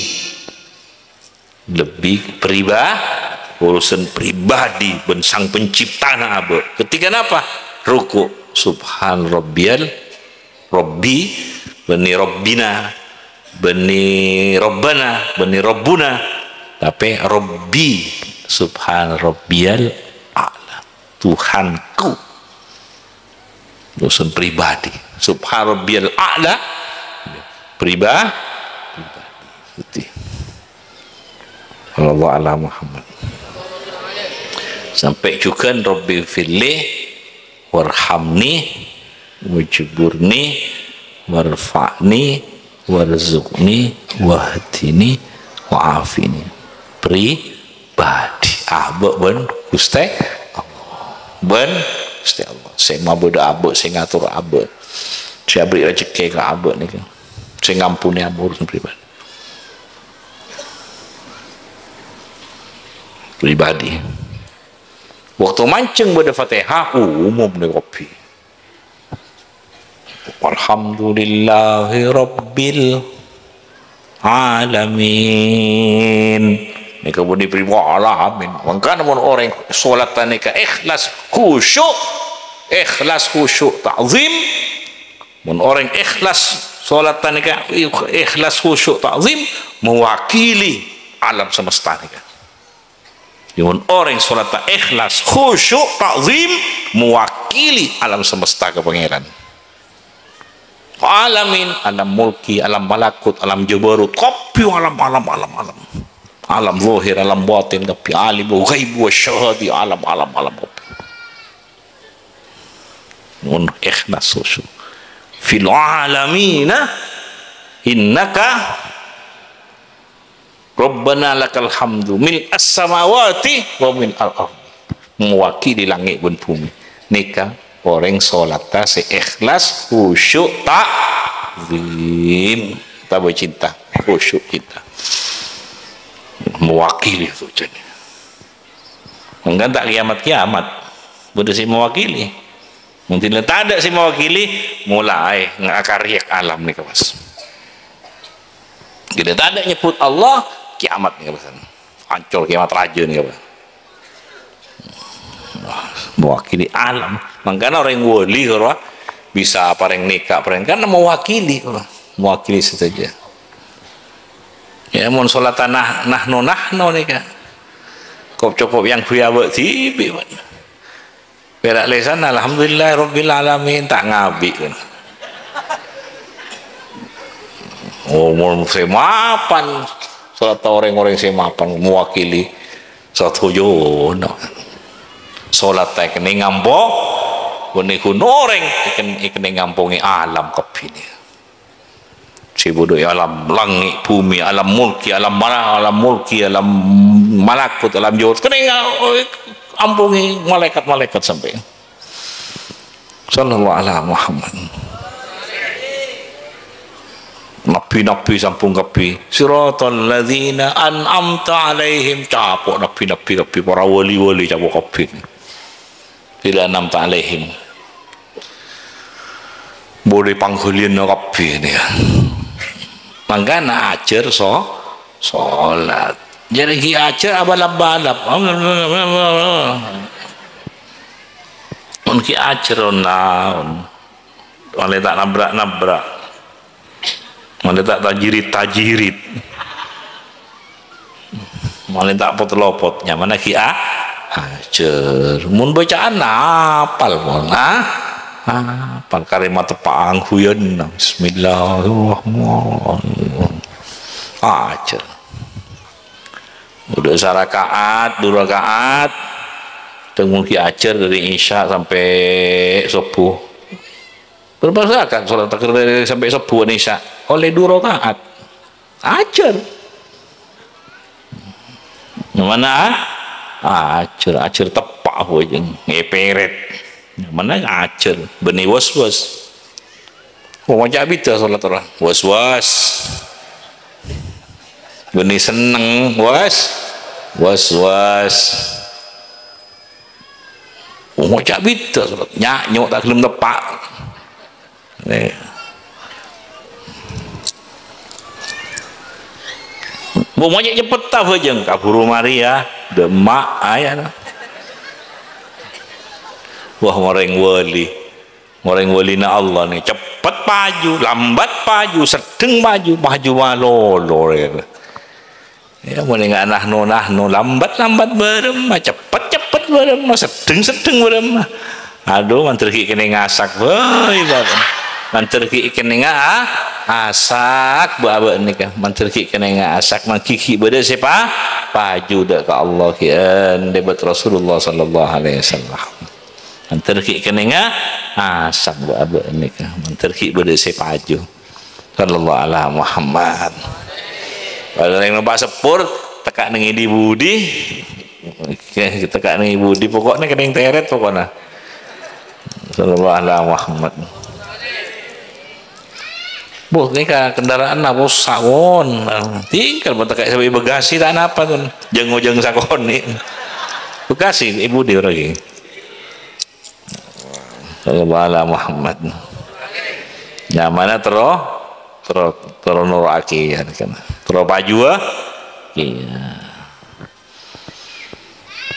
Lebbi priba-, urusan pribadi bân Sang Penciptana abâ'. Ketika napa? Ruku'. Subhan rabbiyal rabbi, bânnè rabbina, bânnè rabbana, bânnè rabbuna. Tapè rabbi, subhan rabbiyal a'la. Tuhanku. Urusan pribadi. Subhan rabbiyal a'la. Priba-, pribadi. Gitu. Sallallahu ala Muhammad. Sampè' jhughân, "Rabbighfirli warhamni wajburni warfa'ni warzuqni wahdini wa'afini." Pribadi. Abâ' bân Ghustè Allah. Bân Ghustè Allah. Sè mabâdâ abâ', sè ngator abâ'. Sè abri rejhekkè ka abâ' nèka. Sè ngamponi abâ' urusan pribadi. Pribadi. Waktu manjheng bâdâ Fatihah, umum nèka kabbhi. Walhamdulillahi rabbil alamin. Nèka bânnè pribadi alamin. Mangkana mon orèng sholat nèka ikhlas, khusyuk, ikhlas, khusyuk, ta'zim. Mon orèng ikhlas sholat nèka, ikhlas, khusyuk, ta'zim, mewakili alam semesta nèka. Yâ, mon orèng sholatta ikhlas, khusyuk, ta'zim, mewakili alam semesta ka Pangèran. Alamin, alam mulki, alam malakut, alam jabarut, kabbhi alam, alam, alam, alam. Alam zahir, alam batin, kabbhi alim, ghaib, wa syahadi, alam, alam, alam, kabbhi. Mun ikhlas khusyuk. Fil alamina innaka Rabbana lakal hamdu mil as-samawati wa mil al-ard. Mewakili langngè' bân bhumè. Nèka orèng sholatta sè ikhlas, khusyuk, ta'zim. Tambâ cinta, khusyuk cinta. Mewakili itu jârèya. Mangkana ta' kiamat-kiamat. Bâdâ sè mewakili. Mungkin tadâ' sè mewakili, molaè ngakaryek alam nèka, Mas. Gila tadâ' nyebbhut Allah, kiamat nèka, Mas. Ancor kiamat rajâ nèka, Mas. Wah, mewakili alam. Mangkana orèng wali, karo bisa parèng nèka, parèng kan mewakili, karo. Mewakili sadhâjâ. Yâ, mon sholatta nah-, nahnu, nahnu nèka. Kop-cokop yang ghuyabâ dhibi', Pak. Pèra' lèsan, "Alhamdulillah Rabbil Alamin," ta' ngabi'. Oh, mon sè mapan, sholatta orèng-orèng sè mapan, mewakili sadhâjâna. Sholatta èkennèng ngampo-, bânnè ghun orèng èken-, èkennèng ngampongè alam kabbhi nèka. Sè bâdâ è alam langngè', bhumè, alam mulki, alam mala-, alam mulki, alam malakut, alam jabarut. Kennèng, oh, ampongè malaèkat-malaèkat sampèyan. Sallallahu ala Muhammad. Nabbhi-nabbhi sampun kabbhi. Shiratal ladzina an'amta 'alaihim. Capo' nabbhi-nabbhi kabbhi. Para wali-wali capo' kabbhi. Ladzina an'amta 'alaihim. Bâdâ pangghâliyânna kabbhi nèka. Mangkana ajhâr so-, sholat. Jârèya ghi' ajhâr abalap-balap. Mon ghi' ajhâr on-naon. Malè ta' nabrak-nabrak. Malè ta' tajirit-tajirit. Malè ta' pot-lopot. Nyamana ghi' a-, ajhâr. Mon bacaan apal, mon, ah? Apal kalimat teppa' angghuyan. Bismillahirrahmanirrahim. Ajhâr. Udah sarakaat, dua rakaat. Teng mungkin ajhâr dari Isya sampai subuh. Berapa rakaat sholat takbir dari sampai subuh Isya? Oleh dua rakaat. Ajhâr. Mana? Ajhâr, ajhâr teppa' bhâjâng. Ngeperet. Mana ajhâr. Bânnè was-was. Wong maca bidhâ sholat orang. Was-was. Bânnè senneng. Was. Was-was. Wong maca bidhâ sholat. Nya'-nyo' ta' gelem teppa'. Nih. Bu, monyet cepet ta, bhâjâng? Kabhuru mari, ya. Demak, ayo. Wah, orèng wali. Orèng walina Allah, nih. Cepet paju, lambat paju, sedheng paju, paju malolo, ya. Ya, mon enga' nahnu-nahnu, lambat-lambat bârâmma, cepet-cepet bârâmma, sedheng-sedheng bârâmma. Adhu, mandhâr ghi' kennèng ngasak, woi, bârâmma. Mandhâr ghi' kennengnga a-, asak, Bu, abâ' nèka. Mandhâr ghi' kennengnga asak, manggi ghi' bâdâ sè pa-, paju dâ' ka Allah, ghi' èndhâ bâdâ Rasulullah sallallahu alaihi wasallam. Mandhâr ghi' kennengnga asak, Bu, abâ' nèka. Mandhâr ghi' bâdâ sè paju. Sallallahu ala Muhammad. Padahal yang numpak sepur, teka' neng di budi. Oke, teka' neng budi. Pokoknya kenneng teret pokoknya. Sallallahu ala Muhammad. Bu, nèka kendaraan napa sawon. Tinggal mau teka' sampai bagasi ta' napa, tun. Jeng-ojeng sakonè'. Bagasi, ibu di lagi. Sallallahu ala Muhammad. Nyamana terro, terro, terro noro'aghi, ya, kan. Terro paju, ya.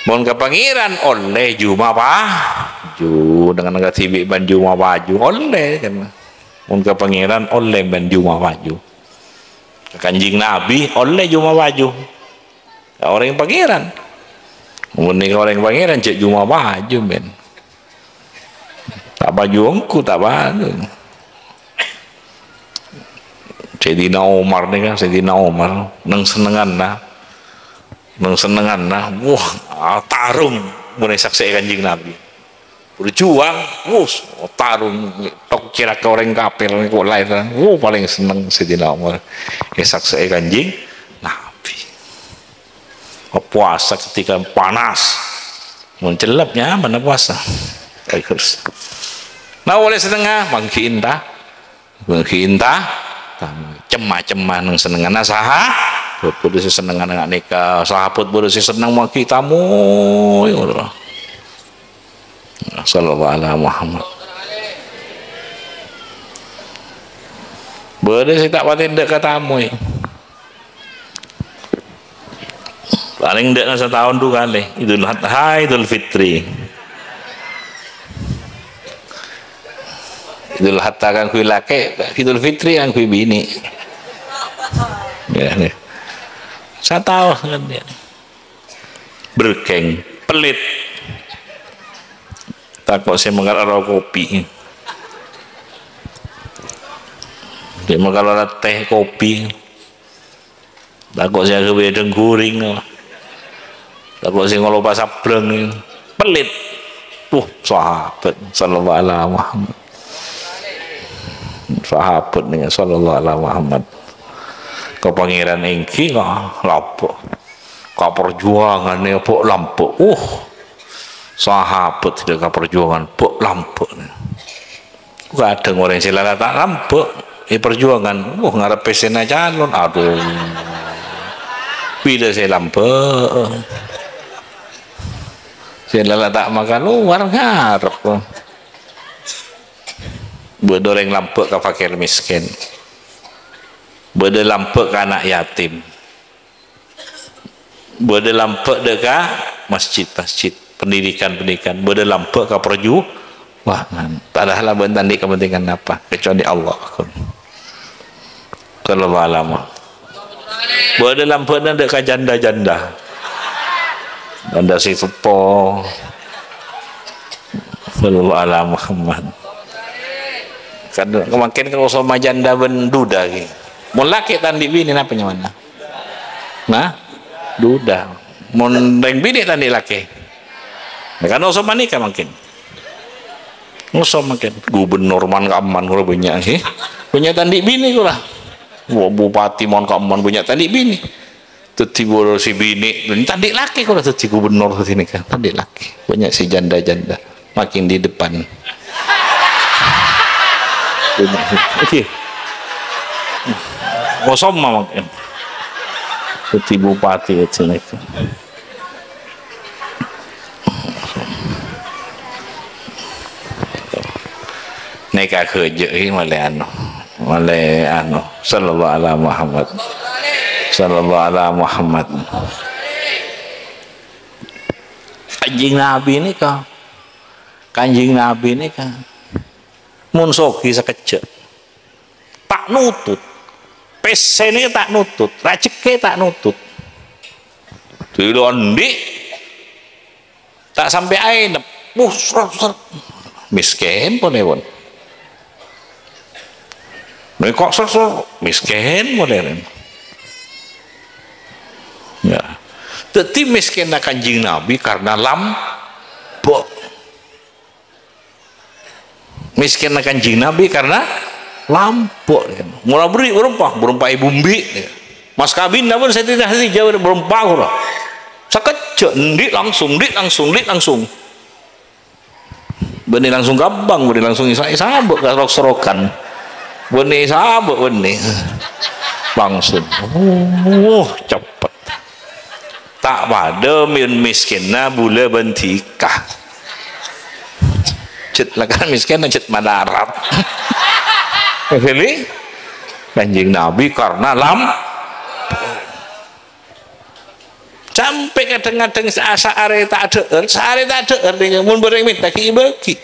Mon ka Pangeran ollè jhumapaju, dengan kadhibi' bân jhumapaju, ollè, kan. Mon ka Pangeran ollè bân jhumapaju. Ka Kanjeng Nabi ollè jhumapaju. Ka orèng Pangeran. Mon nèka orèng Pangeran, jhâ' jhumapaju, men. Ta' paju ongghu, ta' paju. Sayyidina Umar nèka, Sayyidina Umar, neng sennengnganna. Neng sennengnganna, wah, tarung mon èsaksè'è Kanjeng Nabi. Berjuang, wus, tarung, tok cèraka orèng kafir, kok laèn, wuh, palèng senneng Sayyidina Umar. Èsaksè'è Kanjeng Nabi. Puasa ketika panas. Mon cellep nyaman puasa. Bagus. Nah, oleh setengah, manggi'in ta? Manggi'in ta? Cem-macem neng sennengnganna saha? Bâdâ sè sennengnganna nèka, sahabat bâdâ sè senneng manggi' tamoy. Sallallahu ala Muhammad. Bâdâ sè ta' patè endâ' ka tamoy. Palèng endâ'na sataon du kalè, Idul Adha, Idul Fitri. Idul Adha kaangghuy lakè', Idul Fitri kaangghuy binè'. Ya, nih. Sataon kan ya. Berkeng, pelit. Tako' sè mangkal aro kopi. Sè mangkal aro teh kopi. Tako' sè aghâbây dhâng ghuring. Tako' sè ngolopa sablâng. Pelit. Wah, sahabat sallallahu ala Muhammad. Sahabat nèka sallallahu ala Muhammad. Ka Pangeran ènggi ka lambâ'. Ka perjuangan nèka bâ' lambâ'. Uh, sahabat sè ka perjuangan bâ' lambâ'. Kadhâng orèng sè la la ta' lambâ' è perjuangan, wah, ngarep pèssèna calon, aduh. Bilâ sè lambâ'. Sè la la ta' makalowar ngarep. Bâdâ orèng lambâ' ka fakir miskin. Bâdâ lambâ' ka ana' yatim. Bâdâ lambâ' dâ' ka masjid-masjid, pendidikan-pendidikan. Bâdâ lambâ' ka perjuangan. Padahal abâ' ta' andi' kepentingan apa, kecuali Allah. Kalau alam. Bâdâ lambâ'na dâ' ka janda-janda. Janda sè seppo. Sallallahu ala Muhammad. Kan mangkèn kalau sama janda bân duda ghi. Mon lakè' ta' andi' binè napa nyamana? Nah, duda. Mon rèng binè' ta' andi' lakè. Nah, kan osom panèka mangkèn. Osom mangkèn. Gubernur man ka'emman kula bânnya' sih. Bânnya' ta' andi' binè kula. Wah, bupati man ka'emman bânnya' ta' andi' binè. Dâddhi boro sè binè', ta' andi' lakè kula dâddhi gubernur dâddhi nèka. Ta' andi' lakè. Bânnya' sè janda-janda. Makin di depan. Oke. Kosong mawon. Putih bupati itu nih. Nèka ghâjâ' malè anu. Malè anu. Sallallahu ala Muhammad. Sallallahu ala Muhammad. Kanjeng Nabi nèka. Kanjeng Nabi nèka mon soghi sakejjhâ', ta' nutut. Pèssè nèka ta' nutut, rajhekkè ta' nutut. Dulu andi' ta' sampè' aènep. Wuh, srot, srot. Miskin pon, pon. Mè' kok sosok, miskin modern. Ya. Dhâddhi miskinna Kanjeng Nabi karena lambâ'. Miskinna Kanjeng Nabi karena lambâ'. Mula berri' bârâmpa, bârâmpa è bumbi'. Mas kabinna pon Sayyidina Khadijah bârâmpa ghulâ. Sakejjhâ', andi' langsung, andi' langsung, andi' langsung. Bânnè langsung ghâmpang, bânnè langsung isa-, èsabâ' ka rok-sorokan. Bânnè èsabâ', bânnè. Langsung. Oh, cepet. Ta' padâ mè' miskinna bulâ bân dhika. Cè' lakar miskinna cè' malarat. Jadi, Kanjeng Nabi karena lam-, Sampè' kadhâng-kadhâng sa-, saarè ta' adhâ'âr, saarè ta' adhâ'âr, mon bârâng mènta ghi' èbâgi.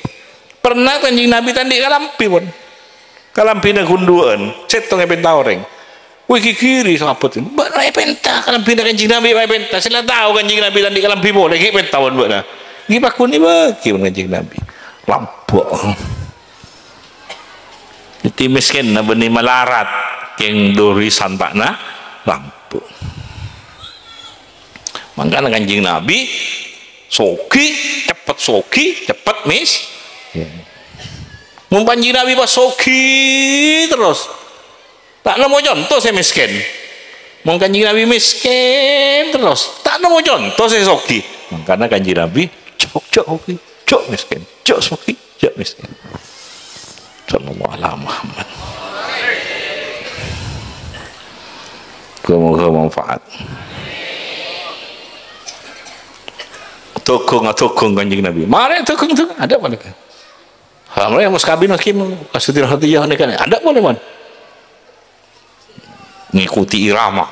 Pernah Kanjeng Nabi ta' andi' kalambhi, pon. Kalambhina ghun duwâ'ân, sèttonga èpènta orèng. Wè, ghighiri sahabat, "Bâ'na èpènta kalambhina Kanjeng Nabi, bâ'na èpènta. Sè la tao Kanjeng Nabi ta' andi' kalambhi polè, ghi' pènta, pon, bâ'na." Ghi' pagghun èbâgi, pon, Kanjeng Nabi. Lambâ'. Dhâddhi miskinna bânnè malarat, kèng dhuri santa'na lambâ'. Mangkana Kanjeng Nabi soghi, cepet soghi, cepet mis-, mon Kanjeng Nabi pas soghi terros, ta' nemmo conto sè miskin. Mon Kanjeng Nabi miskin terros, ta' nemmo conto sè soghi. Mangkana Kanjeng Nabi, "Jhâ', jhâ' soghi, jhâ' miskin, jhâ' soghi." Ya, miskin. Sallallahu ala Muhammad. Moga-moga manfaat. Dhukung, dhukung Kanjeng Nabi. Marè dhukung, dhukung. Ada apa nih? Alhamdulillah, mas kabin, mas kim, pas Siti Khadijah ini kan. Ada apa nih, man? Ngikuti irama.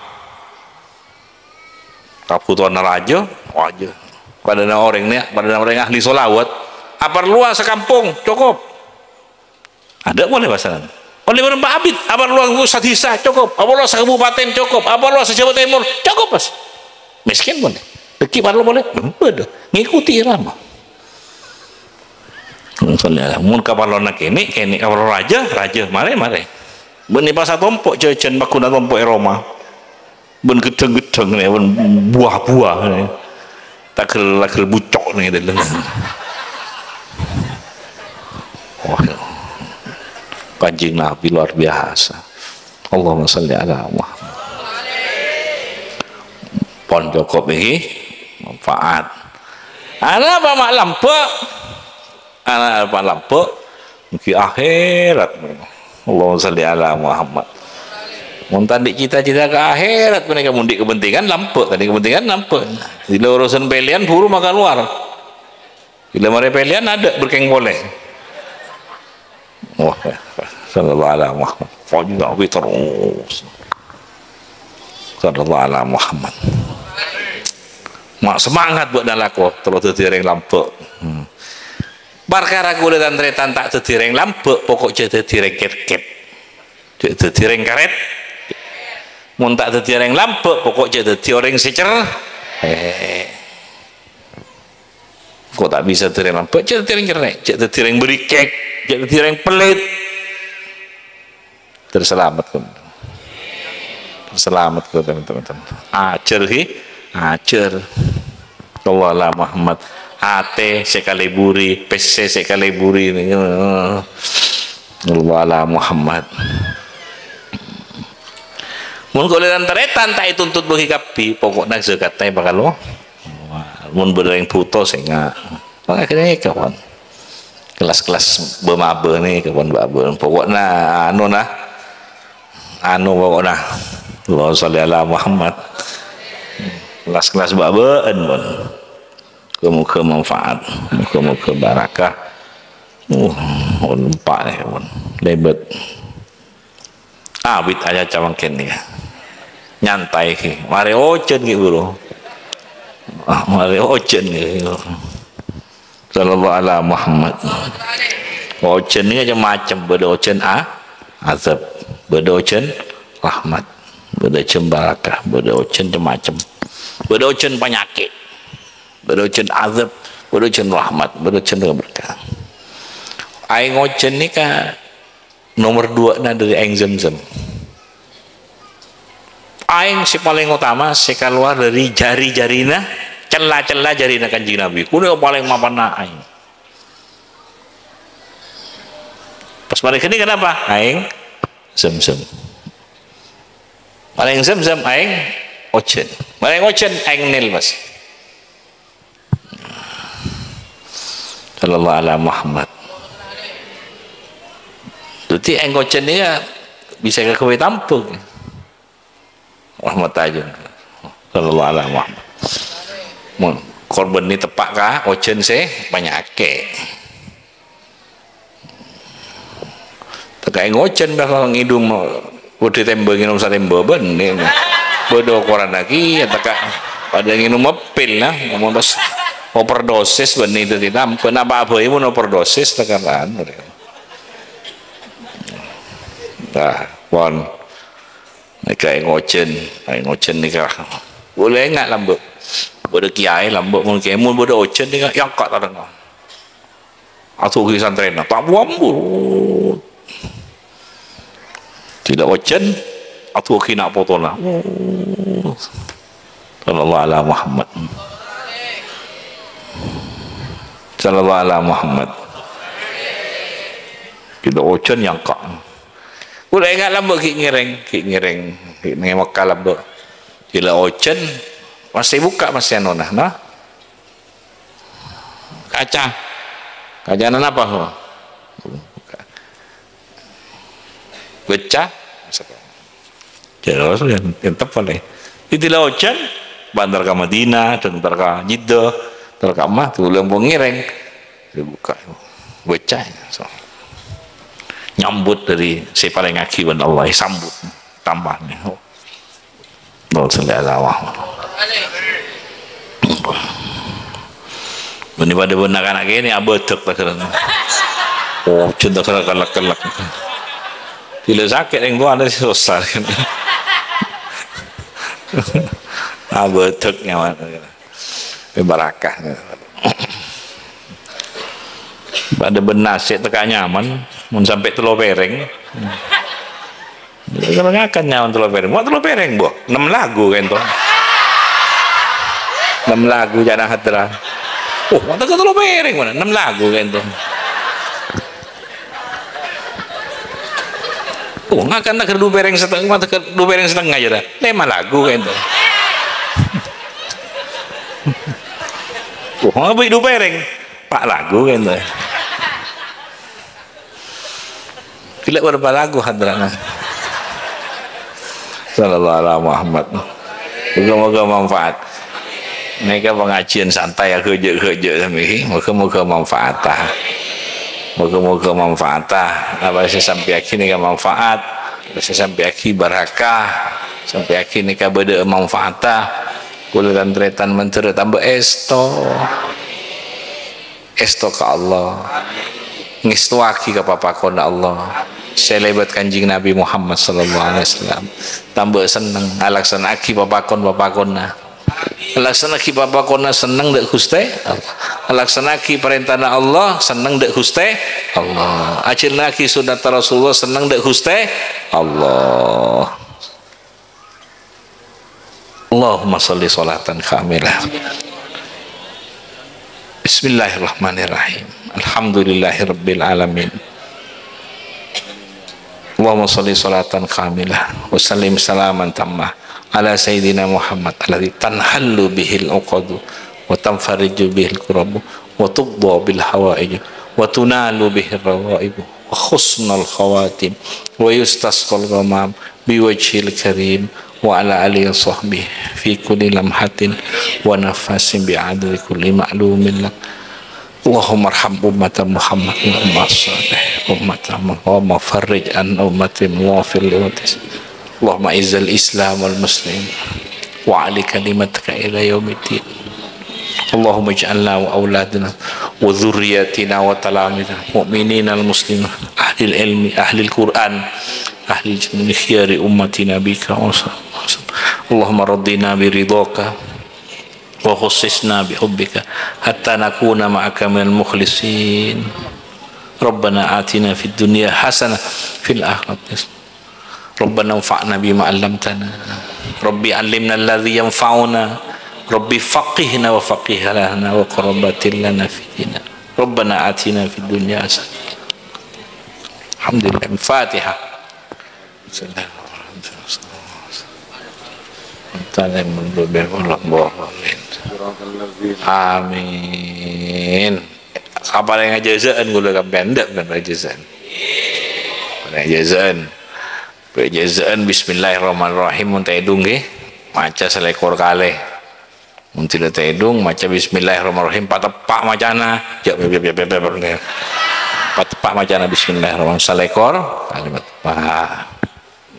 Kabhutowanna rajâ, rajâ. Padâna orèng nè, padâna orèng ahli sholawat. Aparlowa sakampong, cokop. Ada polè pasalan. Olè bârâmpa abit, aparlowa sadhisa, cokop. Aparlowa sakabupaten, cokop. Aparlowa sa-Jawa Timur, cokop, pas. Miskin polè. Dhâggi' parlo polè, bâdâ. Ngikuti irama. Mun ka parlona kènè', kènè' ka parlo rajâ, rajâ, marè, marè. Bânnè pas atompo', jhâjhân magghuna tompo' è roma. Bân ghedhâng-ghedhâng nè, bân buwâ-buwâ nè. Tagel-tagel bucok nè, dâlem. Wah, Kanjeng Nabi luar biasa. Allahumma shalli ala Muhammad. Pon cokop iki manfaat. Ana apa mak lambâ'? Ana apa lambâ'? Mugi akhèrat. Allahumma shalli ala Muhammad. Mon ta' andi' cita-cita ka akhèrat, panèka mon andi' kepentingan lambâ', ta' andi' kepentingan lambâ'. Bilâ urusan pèlèyan buru maka lowar. Bilâ marè pèlèyan adâ' berkèng polè. Wah, sallallahu ala Muhammad. Pokoknya tapi terus. Sallallahu ala Muhammad. Mak semangat bâ'na lako, terus dhâddhi orèng lambâ'. Hmm. Parkara kaulâ tan-tarètan ta' dhâddhi orèng lambâ', pokok jhâ' dhâddhi orèng kèt-kèt. Jhâ' dhâddhi orèng karèt. Mon ta' dhâddhi orèng lambâ', pokok jhâ' dhâddhi orèng sè cer-, eh. Kok ta' bisa dhâddhi orèng lambâ', jhâ' dhâddhi orèng cerrè', jhâ' dhâddhi orèng bârikèk, jhâ' dhâddhi orèng pellit. Terselamat, kon. Terselamat, kon, teman-teman. Ajhâr, hi. Ajhâr. Sallallahu ala Muhammad. Atè sè kalèburi, pèssè sè kalèburi. Sallallahu ala Muhammad. Mon kaulâ tan-tarètan ta' ètuntut bâgi kabbhi, pokokna zakatna bakal lo-, Wah, mon bâdâ orèng bhuto sènga'. Wah, akhirnya kapan? Kelas-kelas bâ-mabâ nè, kapan bâ-, bâ-, pokokna anu nah. Anu pokokna. Allahumma shalli ala Muhammad. Kelas-kelas bâ-, bâ'ân, pon. Moga-moga manfaat. Moga-moga barakah. Uh, empa' nè, pon. Lebet. Awit acaca mangkèn nèka. Nyantai ghi. Marè ojhân ghi, buru. Ah, marè ojhân ghi. Sallallahu ala Muhammad. Ojhân nèka macem-macem. Bâdâ ojhân a-, azab. Bâdâ ojhân rahmat. Bâdâ ojhân barakah. Bâdâ ojhân macem-macem. Bâdâ ojhân panyakèt. Bâdâ ojhân azab. Bâdâ ojhân rahmat. Bâdâ ojhân berkah. Aèng ojhân nèka Nomer duwâ'na dâri aèng Zamzam. Aèng sè palèng otama sè kalowar dâri jari-jarina, cella-cella jarina Kanjeng Nabi. Kulâ palèng mapanna aèng. Pas marè ghânèka napa? Aèng Zamzam. Marè aèng Zamzam, aèng ojhân. Marè aèng ojhân, aèng Nil, Mas. Sallallahu ala Muhammad. Dhâddhi, aèng ojhân nèka bisa èkaghâbây tambhâ. Rahmat aèng. Sallallahu ala Muhammad. Mon, kor bânnè teppa' ka ojhân sè panyakè'. Tèka aèng ojhân bhâkal ngèdhum, bâdâ tèmbâ ngènom satèmbâ bânnè. Bâdâ okoranna kèya, tèka padâ ngènom pil, nah, ngomong terus overdosis bânnè dhâddhi tambhâ. Napa bhâi mon overdosis tèka anu. Nah, pon. Nèka aèng ojhân, aèng ojhân nèka. Bulâ enga' lambâ'. Bâdâ kiyaè lambâ' mon kiyaè, mon bâdâ ojhân nèka, èangka' tarèngnga. Adu'aghi santrèna, ta' buwâ-buwâ. Dhilâ ojhân, adu'aghi na' potona. Oh. Sallallahu ala Muhammad. Sallallahu ala Muhammad. Dhilâ ojhân èangka'. Bulâ enga' lambâ' ghi' ngèrèng, ghi' ngèrèng, ghi' neng Mekka lambâ'. Dhilâ ojhân, masè bukka' masè anona, nah. Kaca. Kacana napa, ho? Bâca. Jelas, yâ, yâ, tepat, lè. Dhilâ ojhân, bâ' entar ka Madinah, entar ka Jeddah, entar ka Mah, bulâ ampon ngèrèng. Dibuka, baca. So. Nyambut dâri sè èpalèngaghi bân Allah, èsambut. Tambah nèh. Allahumma shalli ala Muhammad. Bânnè padâ bân na'-kana' kènè' abâdhâk taghârâ. Oh, jhân taghârâ kellek-kellek. Bilâ sakè' rèng towana sè sossa. Abâdhâk nyamana. Bârâkah. Padâ bân nasè' tèka nyaman, mon sampè' tello pèrèng. Kalau ngakan nyaman tello pèrèng. Wah, tello pèrèng, boh. Ennem lagu kènto. Ennem lagu jhâna hadra. Oh, wah, tèka tello pèrèng, mana? Ennem lagu kènto. Oh, ngakan tèka du pèrèng seteng-, wah, tèka du pèrèng setengah jâ, dah. Lèma lagu kènto. Oh, ngabâi du pèrèng. Pa' lagu kènto. Gila berapa lagu hadrana. Sallallahu ala Muhammad. Moga-moga manfaat. Nèka pangajiân santai, aghâjâ'-ghâjâ' sambi. Moga-moga manfaata. Moga-moga manfaata. Apa sè sampèyaghi nèka manfaat. Apa sè sampèyaghi barakah. Sampèyaghi nèka bâdâ manfaata. Kaulâ tan-tarètan mandhâr tambâ èsto. Èsto ka Allah. Ngèstowaghi ka papakonna Allah. Sè lèbât Kanjeng Nabi Muhammad sallallahu alaihi wasallam. Tambâ senneng alaksana'aghi papakon-papakonna. Alaksana'aghi papakonna senneng dâ' Ghustè Allah. Alaksana'aghi parèntana Allah senneng dâ' Ghustè Allah. Ajhâlânnaghi sunnatta Rasulullah senneng dâ' Ghustè Allah. Allahumma shalli sholatan kamilah. Bismillahirrahmanirrahim. Alhamdulillahirabbil alamin. Allahumma shalli sholatan kamilah wa sallim salaman tammah ala sayyidina Muhammad alladzi tanhallu bihil uqadu wa tanfariju bihil kurabu wa tuqda bil hawaiju wa tunalu bihir raghaibu wa husnul khawatim wa yustasqal ghamam biwajhil karim wa ala alihi wa sahbihi fi kulli lamhatin wa nafasin bi'adadi kulli ma'lumin lak. Allahumma arham ummata Muhammad, Allahumma shalli ummata Muhammad, Allahumma farrij an ummati, Allahumma fir li ummati. Allahumma izzal Islam wal muslimin wa ali kalimataka ila yaumiddin. Allahumma ij'alna wa auladana wa dzurriyyatina wa talamidana mu'minina al muslimin ahlil ilmi ahlil Qur'an ahlil jannati khiyari ummati nabika wa sallam. Allahumma raddina bi ridhaka wa khussisna bi hubbika hatta nakuna ma'aka minal mukhlisin. Rabbana atina fid dunya hasanah fil akhirati hasanah. Rabbana anfa'na bima 'allamtana. Rabbi 'allimna alladzi yanfa'una. Rabbi faqihna wa faqih ahlana wa qurrata 'ainin lana fid din. Rabbana atina fid dunya hasanah. Alhamdulillah. Al-Fatihah. Bismillahirrahmanirrahim. Amin. Apa yang ngajazaan gula kampen ndak, bukan ngajazaan. Ngajazaan. Ngajazaan bismillahirrahmanirrahim, mun tedung nggih. Maca salekor kali. Mun tidak tedung, maca bismillahirrahmanirrahim, pateppa' macana. Ya, ya, ya, ya, ya, ya. Pateppa' macana bismillahirrahmanirrahim. Salekor, kalimat. Wah.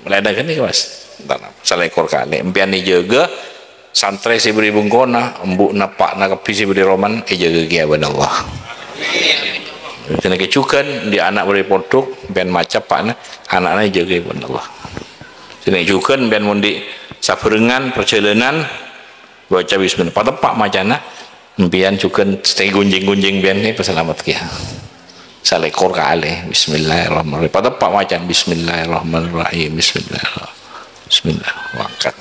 Meledak ini, Mas. Entar, salekor kali. Empiyan dijaga, santre sè beri bengkona, embu'na, eppa'na, kabbhi sè beri roman, dijaga kèya bân Allah. Sè nèka jugan, di anak beri pondhuk, empiyan maca eppa'na, ana'na dijaga bân Allah. Sè nèka jugan, empiyan mon di sabarengan, perjalanan, Baca bismillah. Pateppa' macana. Empiyan jugan stay gunjing-gunjing empiyan nèka pasalamet kèya. Salekor kali. Bismillahirrahmanirrahim. Pateppa' macana. Bismillahirrahmanirrahim. Bismillahirrahmanirrahim. Bismillah. Mangkat.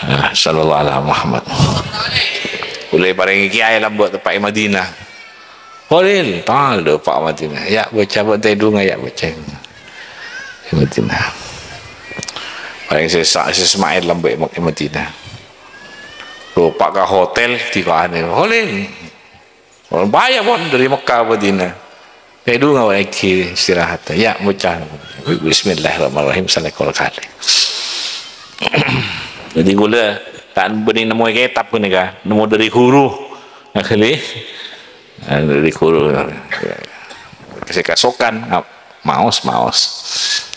Ah, sallallahu ala Muhammad. Kulâ parèngè kèya lambâ' teppa' è Madinah. Khalil, tal, dâpa' Madinah. Ya, baca, baca, tedung, ya, baca. È Madinah. Paling sesa, sesa Ismail lambâ' è Madinah. Dâpa' ka hotel, tibaanè, Khalil. Orang bahaya pon dari Mekah ke Madinah. Tedung awak lagi istirahat. Ya, baca. Bismillahirrahmanirrahim. Salekor kali. Jadi, kulâ ta' bânnè nemmo è kitab ghânèka. Nemmo dari guru. Akhirnya, Nah, dari guru. Sè kasokan, ap-, maos, maos.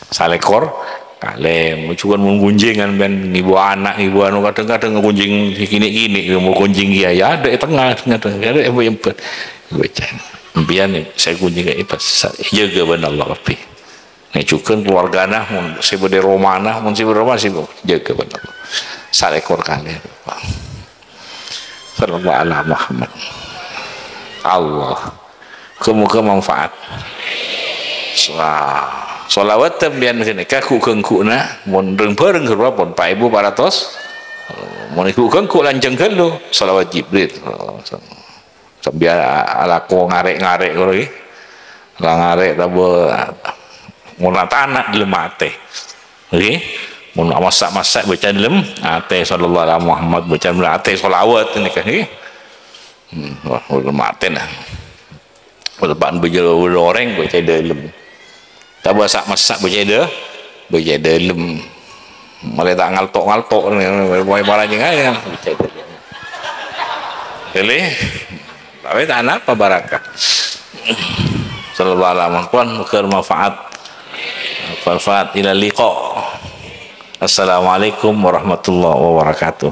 Salekor kali, jugan mon gunjingan bân ngibâ ana', ngibâ anu, kadhâng-kadhâng gunjing kènè'-kènè', mon gunjing kèya, ya, adâ' è tengnga, kadhâng-kadhâng, adâ' è bâjâ empat. Bâca. Empiyan sè gunjing kèya pas, sa-, jâgâ bân Allah kabbhi. Nèka jugan keluargana, mon sè bâdâ è romana, mon sè bâdâ è roma, sè jâgâ bân Allah. Salekor kali. Sallallahu ala Muhammad. Allah. Moga-moga manfaat. Wah. Shalawat sampèyan ghânèka ghu-, ghu-, ghângghuna, mon rèng-bhâreng ghâruwa pon pa èbu pa ratos. Mon ghu-, ghu-, ghu-, lanjhâng ghâllu. Shalawat Jibril. Sampèyan alako ngarè'-ngarè' ghâruwa, ghi. La ngarè' tabâ mon tana' dâlem atè. Ngghi. Mon massa'-massa' bâca dâlem atè, sallallahu ala Muhammad, bâca dâlem atè, shalawat nèka, ngghi. Hmm, wah, udah mati nah. Udah pan bâca, udah orèng bâca dâlem. Ta' massa'-massa' bâca dâ-, bâca dâlem. Malè ta' ngalto'-ngalto', wae paranjeng aja. Bâca dâlem. Jadi, tapi tak napa barakah. Sallallahu alaihi wasallam, muga manfaat. Manfaat ila liqa. Assalamualaikum warahmatullahi wabarakatuh.